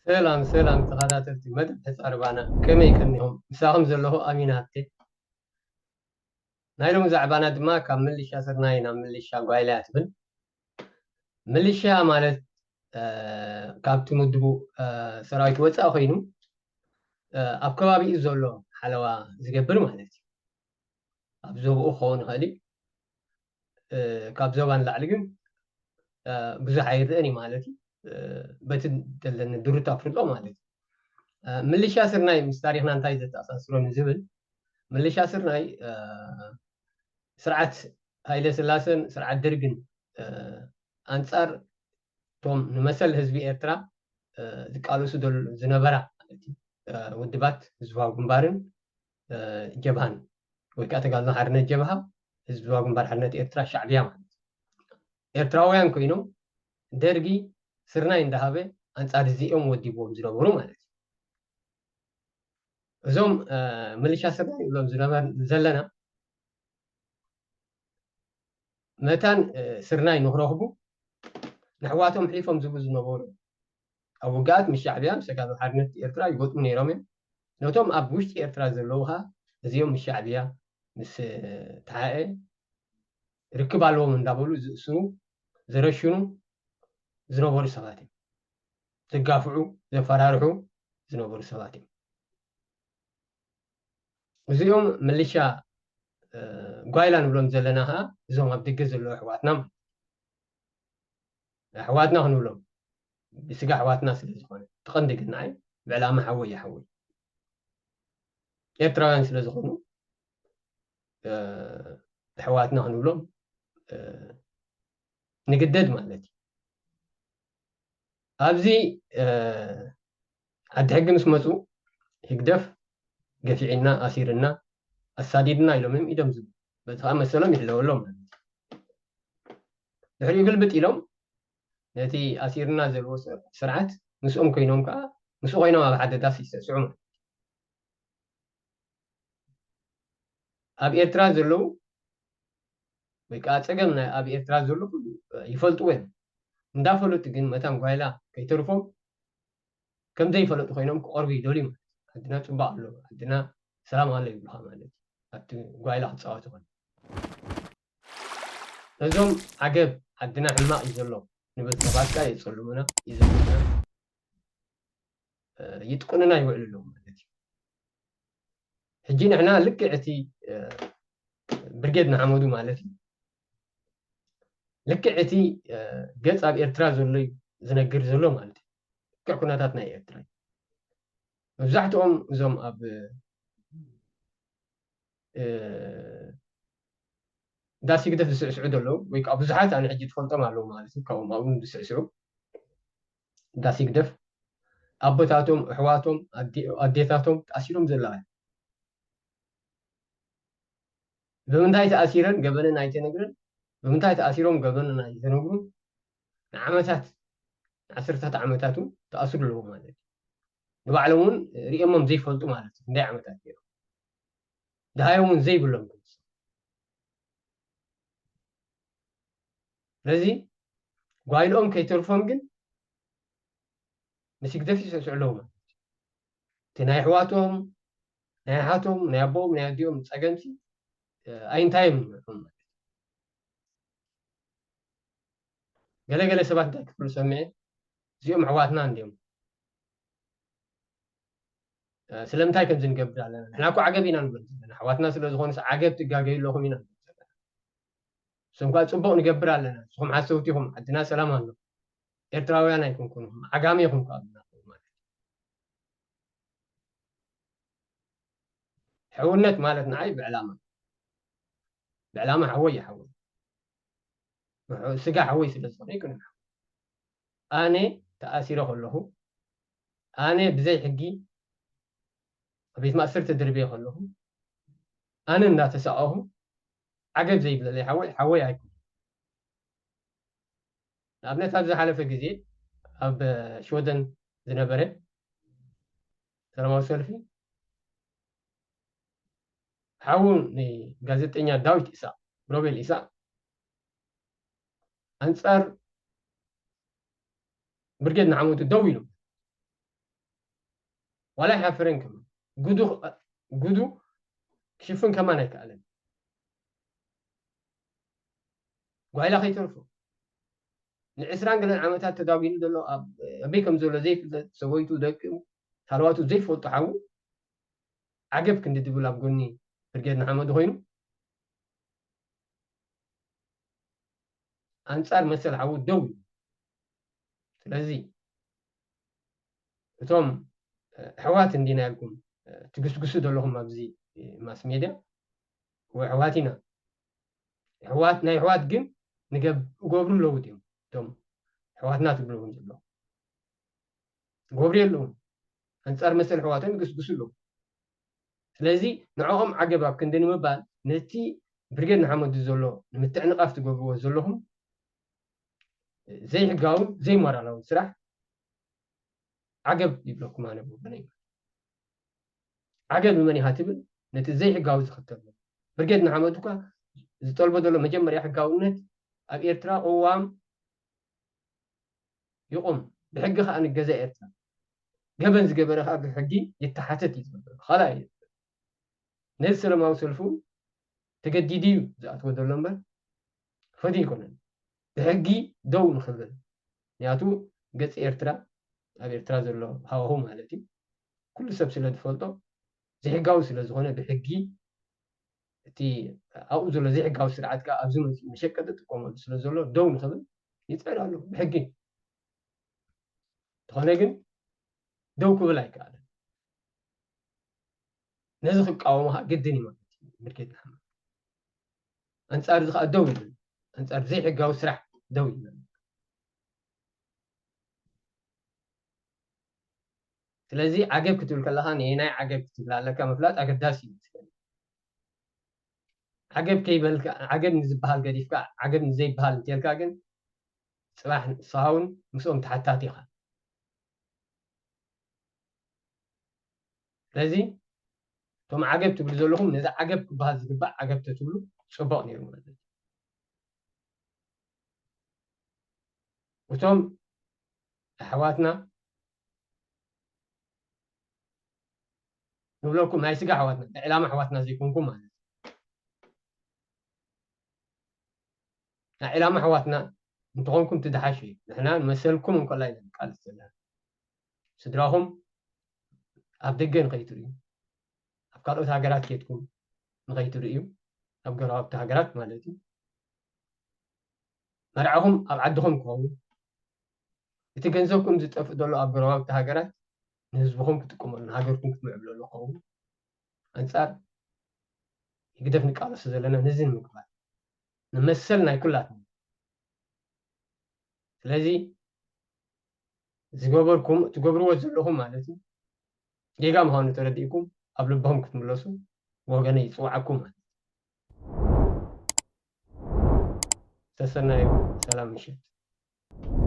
ሰላም ሰላም ተኸታተልቲ መደብ ሕፃር ባና፣ ከመይ ቀኒኹም? ምሳኹም ዘለኹ ኣሚን ሃብቴ። ናይ ሎሚ ዛዕባና ድማ ካብ ምልሻ ስርናይ ናብ ምልሻ ጓይላ እያ ትብል። ምልሻ ማለት፣ እ፣ ካብቲ ምድቡ፣ እ፣ ሰራዊት ወፃኢ ኮይኑ፣ እ፣ ኣብ ከባቢኡ ዘሎ ሓለዋ ዝገብር ማለት እዩ። ኣብ ዞባኡ ክኸውን ይኽእል እዩ። እ፣ ካብ ዞባ ንላዕሊ ግን፣ እ፣ ብዙሕ ኣይረኣን እዩ ማለት እዩ። እ፣ በቲ ዘለኒ ድሩት ኣፍልጦ ማለት እዩ። እ፣ ምልሻ ስርናይ ምስ ታሪኽና እንታይ ዘተኣሳስሮ ንዝብል፣ ምልሻ ስርናይ፣ እ፣ ስርዓት ሃይለ ስላሰን ስርዓት ደርግን፣ እ፣ ኣንጻር እቶም ንመሰል ህዝቢ ኤርትራ፣ እ፣ ዝቃለሱ ደል-፣ ዝነበራ ማለት እዩ፣ እ፣ ውድባት ህዝባዊ ግንባርን፣ እ፣ ጀብሃን ወይ ከዓ ተጋድሎ ሓርነት ጀብሃ፣ ህዝባዊ ግንባር ሓርነት ኤርትራ፣ ሻዕብያ ማለት እዩ። ኤርትራውያን ኮይኖም ደርጊ ስርናይ እንዳሃበ ኣንጻር እዚኦም ወዲቦም ዝነበሩ ማለት እዩ። እዞም፣ እ፣ ምልሻ ስርናይ ንብሎም ዝነበር-፣ ዘለና መታን፣ እ፣ ስርናይ ንክረኽቡ ንኣሕዋቶም ሕሊፎም ዝህቡ ዝነበሩ፣ ኣብ ውግኣት ምስ ሻዕብያ፣ ምስ ተጋድሎ ሓርነት ኤርትራ ይገጥሙ ነይሮም እዮም። ነቶም ኣብ ውሽጢ ኤርትራ ዘለዉ ኸኣ እዚኦም ምስ ሻዕብያ፣ ምስ፣ እ፣ ተሓኤ ርክብ ኣለዎም እንዳበሉ ዝእስሩ፣ ዝረሽኑ ዝነበሩ ሰባት እዮም። ዘጋፍዑ፣ ዘፈራርሑ ዝነበሩ ሰባት እዮም። እዚኦም ምልሻ፣ እ፣ ጓይላ ንብሎም ዘለና ኸኣ እዞም ኣብ ደገ ዘለዉ ኣሕዋትና፣ ኣሕዋትና ክንብሎም ብስጋ ኣሕዋትና ስለ ዝኾነ፣ እቲ ቀንዲ ግን ንዓይ ብዕላማ ሓወይ እዩ ሓወይ። ኤርትራውያን ስለ ዝኾኑ፣ እ፣ ኣሕዋትና ክንብሎም፣ እ፣ ንግደድ ማለት እዩ። ኣብዚ፣ እ፣ ዓዲ ሕጊ ምስ መጹ፣ ህግደፍ ገፊዕና፣ ኣሲርና፣ ኣሳዲድና ኢሎም እዮም ኢዶም ዝብሉ። በዚ ኸኣ መሰሎም ይሕለወሎም ማለት እዩ። ድሕሪኡ ግልብጥ ኢሎም ነቲ ኣሲርና ዘልዎ ስር-፣ ስርዓት ምስኦም ኮይኖም ከኣ፣ ምስኡ ኮይኖም ኣብ ሓደ ዳስ ይስዕስዑ ማለት እዩ። ኣብ ኤርትራ ዘለዉ ወይ ከኣ ጸገም ናይ ኣብ ኤርትራ ዘሎ ኩሉ ይፈልጥዎ እዮም። እንዳፈለጡ ግን መታን ጓይላ ከይተርፎም ከም ዘይፈለጡ ኮይኖም ክቐርቡ ይደልዩ ማለት እዩ። ዓድና ጽቡቕ ኣሎ፣ ዓድና ሰላም ኣሎ ይብሉኻ ማለት እዩ። ኣብቲ ጓይላ ክጻወቱ ከለዉ። እዞም ዓገብ ዓድና ሕማቕ እዩ ዘሎ ንብል ሰባት ከኣ የጸልሙና፣ ይዘልሙና፣ እ፣ ይጥቁኑና ይውዕሉ ኣለዉ ማለት እዩ። ሕጂ ንሕና ልክዕ እቲ፣ እ፣ ብርጌድ ንሓመዱ ማለት እዩ። ልክዕ እቲ፣ እ፣ ገጽ ኣብ ኤርትራ ዘሎ እዩ ዝነግር ዘሎ ማለት እዩ። ልክዕ ኩነታት ናይ ኤርትራ እዩ። መብዛሕትኦም እዞም ኣብ፣ እ፣ ዳስ ህግደፍ ዝስዕስዑ ዘለዉ፣ ወይ ከዓ ብዙሓት ኣነ ሕጂ ትፈልጦም ኣለዉ ማለት እዩ፣ ካብኦም ኣብኡ ዝስዕስዑ ዳስ ህግደፍ ኣቦታቶም፣ ኣሕዋቶም፣ ኣዴ-፣ ኣዴታቶም ተኣሲሮም ዘለዉ እዮም። ብምንታይ ተኣሲረን ገበነን ኣይተነግረን፣ ብምንታይ ተኣሲሮም ገበነን ኣይተነግሩን። ንዓመታት፣ ንዓሰርታት ዓመታት እውን ተኣስሩ ኣለዉ ማለት እዩ። ንባዕሎም እውን ሪኦሞም ዘይፈልጡ ማለት እዩ። ክንደይ ዓመታት ገይሮም። ደሃዮም እውን ዘይብሎም ክምስ። ስለዚ ጓይልኦም ከይተርፎም ግን ምስ ህግደፍ ይስዕስዑ ኣለዉ ማለት እዩ። እቲ ናይ ኣሕዋቶም፣ ናይ ኣሓቶም፣ ናይ ኣቦኦም፣ ናይ ኣዲኦም ጸገምሲ፣ እ፣ ኣይንታዮም ይመርሖም ማለት እዩ። ገለ ገለ ሰባት እንታይ ክብሉ ሰሚዐ፣ እዚኦም ኣሕዋትና እንድዮም፣ እ፣ ስለምንታይ ከምዚ ንገብር ኣለና? ንሕና እኮ ዓገብ ኢና ንብል ዘለና። ኣሕዋትና ስለ ዝኾኑስ ዓገብ ትጋገዩ ኣለኹም ኢና ንብል ዘለና። ንሶም ከኣ ጽቡቕ ንገብር ኣለና። ንስኹም ሓሰውቲ ኢኹም፣ ዓድና ሰላም ኣሎ። ኤርትራውያን ኣይኮንኩን ኢኹም፣ ዓጋመ ኢኹም ከኣ ኣለና ማለት እዩ። ሕውነት ማለት ንዓይ ብዕላማ፣ ብዕላማ ሓወይ እዩ ሓወይ። ብሕ-፣ ስጋ ሓወይ ስለ ዝኾነ ኣይኮነን ሓወይ። ኣነ ተኣሲረ ከለኹ፣ ኣነ ብዘይ ሕጊ ኣብ ቤት ማእሰርቲ ተደርብየ ከለኹ፣ ኣነ እንዳተሳቐኹ፣ ዓገብ ዘይብለለይ ሓወይ፣ ሓወይ ኣይኮነን። ንኣብነት፣ ኣብ ዝሓለፈ ግዜ ኣብ ሽወደን ዝነበረ ሰላማዊ ሰልፊ፣ ሓዉ ንጋዜጠኛ ዳዊት ኢሳቕ፣ ሮቤል ኢሳቕ፣ ኣንጻር ብርጌድ ንሓመዱ ደው ኢሉ። ዋላ ኣይሓፈረን ከማን። ጉዱ ጉዱ ክሽፍን ከማን ኣይከኣለን። ጓይላ ከይተርፎ ንዕስራን ገለን ዓመታት ተዳጒኑ ዘሎ ኣብ ኣበይ ከም ዘሎ ዘይፍለጥ ሰበይቱ ደቂ ሳልዋቱ ዘይፈልጡ ሓዉ ዓገብ ክንዲ ድብል ኣብ ጎኒ ብርጌድ ንሓመዱ ኮይኑ ኣንጻር መሰል ሓዉ ደው እዩ። ስለዚ እቶም ኣሕዋት እንዲና ኢልኩም ትግስግሱ ዘለኹም ኣብዚ ማስ ሜድያ ወይ ኣሕዋት ኢና ኣሕዋት ናይ ኣሕዋት ግን ንገብ እገብሩ ኣለዉ ድዮም እቶም ኣሕዋትና ትብልዎም ዘለኹም ገብሩ የለውን ኣንጻር መሰል ኣሕዋቶም ይግስግሱ ኣለዉ ስለዚ ንዕኦም ዓገብ ኣብ ክንዲ ንምባል ነቲ ብርጌድ ንሓመዱ ዘሎ ንምትዕንቓፍ ትገብርዎ ዘለኹም ዘይሕጋውን ዘይሞራላውን ስራሕ ዓገብ ይብለኩም ኣነ ብወገነይ ዓገብ ንመን ኢኻ ትብል ነቲ ዘይሕጋዊ ዝኽተል ብርጌድ ንሓመዱ እኳ ዝጠልቦ ዘሎ መጀመርያ ሕጋውነት ኣብ ኤርትራ ቅዋም ይቑም ብሕጊ ከዓ ንገዛ ኤርትራ ገበን ዝገበረ ከዓ ብሕጊ ይተሓተት እዩ ዝብል ካልኣይ ነዚ ሰለማዊ ሰልፉ ተገዲዱ እዩ ዝኣትዎ ዘሎ እምበር ፈትዩ ኣይኮነን ብሕጊ ደው ንኽብል ምክንያቱ ገፂ ኤርትራ ኣብ ኤርትራ ዘሎ ሃዋሁ ማለት እዩ ኩሉ ሰብ ስለ ዝፈልጦ ዘይሕጋዊ ስለ ዝኾነ ብሕጊ እቲ ኣብኡ ዘሎ ዘይሕጋዊ ስርዓት ከዓ ኣብዚ መፂኡ መሸቀጢ ጥቀመሉ ስለ ዘሎ ደው ንኽብል ይፅዕር ኣሎ ብሕጊ እንተኾነ ግን ደው ክብል ኣይከኣለን ነዚ ክቃወሙ ከዓ ግድን እዩ ማለት እዩ ብርጌድ ንሓመዱ ኣንፃር እዚ ከዓ ደው ይብል ኣንፃር ዘይሕጋዊ ስራሕ ደው ይብል ስለዚ ዓገብ ክትብል ከለካ ነየናይ ዓገብ ክትብል ኣለካ ምፍላጥ ኣገዳሲ እዩ ይመስለኒ ዓገብ ከይበልካ ዓገብ ንዝበሃል ገዲፍካ ዓገብ ንዘይበሃል እንተልካ ግን ፅባሕ ንስኻ እውን ምስኦም ተሓታቲ ኢኻ ስለዚ እቶም ዓገብ ትብሉ ዘለኹም ነዚ ዓገብ ክበሃል ዝግባእ ዓገብ ተትብሉ ፅቡቕ ነይሩ ማለት እዩ እቶም ኣሕዋትና ንብለኩም ናይ ስጋ ኣሕዋትና ናይ ዕላማ ኣሕዋትና ዘይኮንኩም ማለት እዩ ናይ ዕላማ ኣሕዋትና እንተኾንኩም ትደሓሽ እዩ ንሕና ንመሰልኩም እንኮላ ኢና ንቃልስ ዘለና ስድራኹም ኣብ ደገ ንኸይትርእዩ ኣብ ካልኦት ሃገራት ኬድኩም ንኸይትርእዩ ኣብ ጎረባብቲ ሃገራት ማለት እዩ መርዓኹም ኣብ ዓድኹም ክኸውን እቲ ገንዘብኩም ዝጠፍእ ዘሎ ኣብ ጎረባብቲ ሃገራት ንህዝብኹም ክጥቀመሉ ንሃገርኩም ክትምዕብለሉ ክኸውን ኣንፃር ህግደፍ ንቃለሶ ዘለና ነዚ ንምግባር ንመሰል ናይ ኩላትና ስለዚ ዝገበርኩም ትገብርዎ ዘለኹም ማለት እዩ ጌጋ ምዃኑ ተረዲእኩም ኣብ ልብኹም ክትምለሱ ወገነ ይፅዋዓኩም ማለት ሰሰናዩ ሰላም ምሸት